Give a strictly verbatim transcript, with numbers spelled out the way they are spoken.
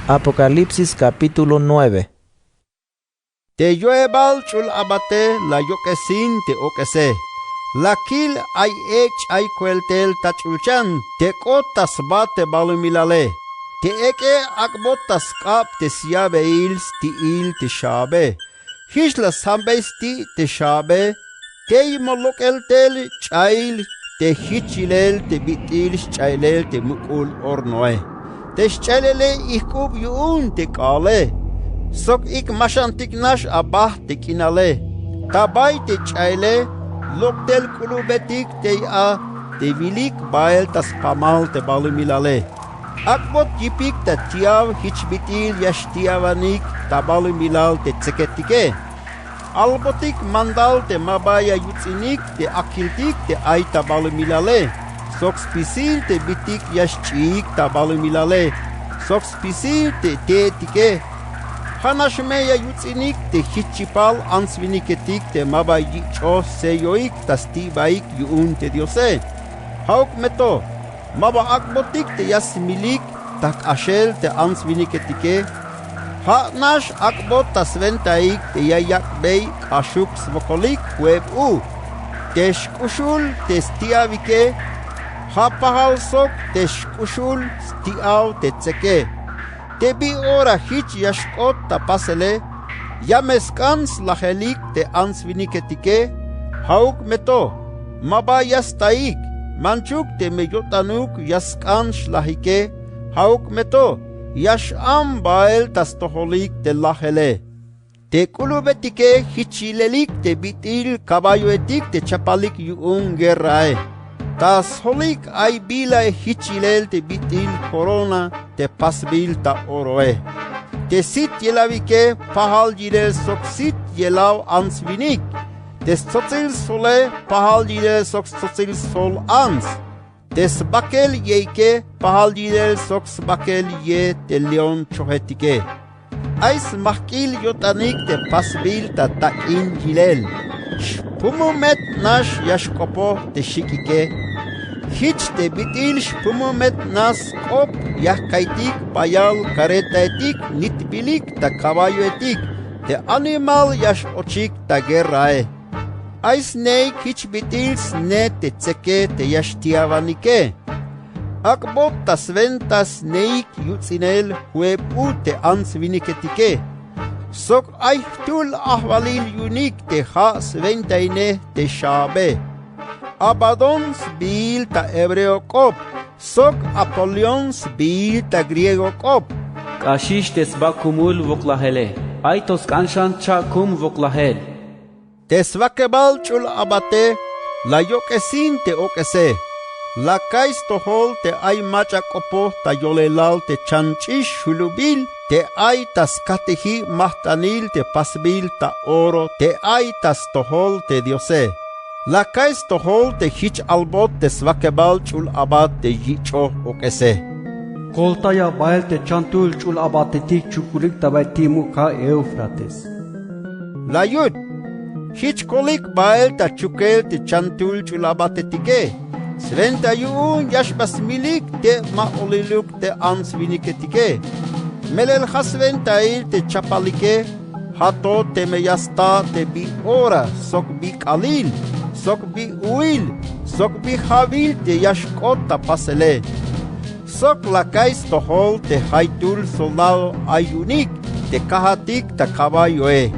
Apocalipsis capítulo nueve. Te yo'ebal ch'ul abate la yok'esin te ok'ese. La kil ay ek' ch'ay koeltel ta ch'ulchan te k'ot ta sba te balumilale. Te ek'e ak'bot ta sk'ab te sya'beyil sti'il te xaabe. Jich la sjambey sti' te xaabe, tey ma lok'el tel ch'ayil te jich yilel te bit'il xch'ayilel te muk'ul hornoe. Te xch'ayilele ijk'ub yu'un te k'aale, sok ik' ma xantik nax a bajt te k'inale. Ta bay te ch'ayile lok' tel k'ulubetik tey a te wilik bael ta spamal te balumilale. Ak'bot yipik ta ti'aw jich bit'il ya xti'awanik ta balumilal te tseketike. Albotik mandal te ma ba ya yuts'inik te akiltik te ay ta balumilale, sok spisil te bitik ya xch'iik ta balumilale, sok spisil te te'etike. Ja' nax me ya yuts'inik te jich chipal ants winiketik te ma ba yich'oj selloik ta sti'baik yu'un te Diose. Ja'uk me to, ma ba ak'botik te ya smilik ta jk'axel te ants winiketike. Ja' nax ak'bot ta swentaik te ya yak'bey k'axuk swokolik ju'eb u. Te xk'uxul te sti'awike ja' pajal sok te xk'uxul sti'aw te tseke. Te bi ora jich ya xk'ot ta pasele, ya me sk'an slajelik te ants winiketike. Ja'uk me to, ma ba ya staik, manchuk teme yo'tanuk ya sk'an xlajike. Ja'uk me to, ya x-am bael ta stojolik te lajele. Te k'ulubetike jich yilelik te bit'il caballoetik te chapalik yu'un guerrae. Ta sjolik ay bila jich yilel te bit'il corona te pasbil ta oroe. Te sit yelawike pajal yilel sok sit yelaw ants winik. Te stsotsil sole pajal yilel sok stsotsil sol ants. Te sbakel yeike pajal yilel sok sbakel ye te león chojetike. Ay smajk'il yo'tanik te pasbil ta tak'in yilel. Xpumumet nax ya xk'opoj te xik'ike. Jich te bit'il xpumumet nax sk'op ya jka'ytik bayal karretaetik nitbilik ta caballoetik. Te animal ya x-ochik ta guerrae. Ay sneik jich bit'il sne te tseke te ya xtiawanike. Ak'bot ta swenta sneik yuts'inel ju'eb u te ants winiketike. Sok ay jtul ajwalil yu'unik te ja' swentainej te xaabe. Abadón sbiil ta hebreo k'op, sok Apolión sbiil ta griego k'op. K'axix te sba kumul woklajele, ay to sk'an xan cha'kum woklajel. Te swakebal ch'ul abate la yok'esin te ok'ese. La ka'iy stojol te ay mach'a k'opoj ta yolelal te chanch'ix julubil te ay ta skatijib majt'anil te pasbil ta oro te ay ta stojol te Diose. La ka'iy stojol te jich albot te swakebal ch'ul abat te yich'oj ok'ese. Koltaya bael te chantul ch'ul abatetik chukulik ta bay ti' muk' ja' Éufrates. La yut. Jich kolik bael ta chukel te chantul ch'ul abatetike. Swenta yu'un ya xba smilik te ma oliluk te ants winiketike. Melel ja' swentail te chapalike. Ja' to teme ya sta te bi ora sok bi k'alil sok bi u'il sok bi ja'wil te ya xk'ot ta pasele. Sok la ka'iy stojol te jaytul soldado ay yu'unik te kajatik ta caballoe.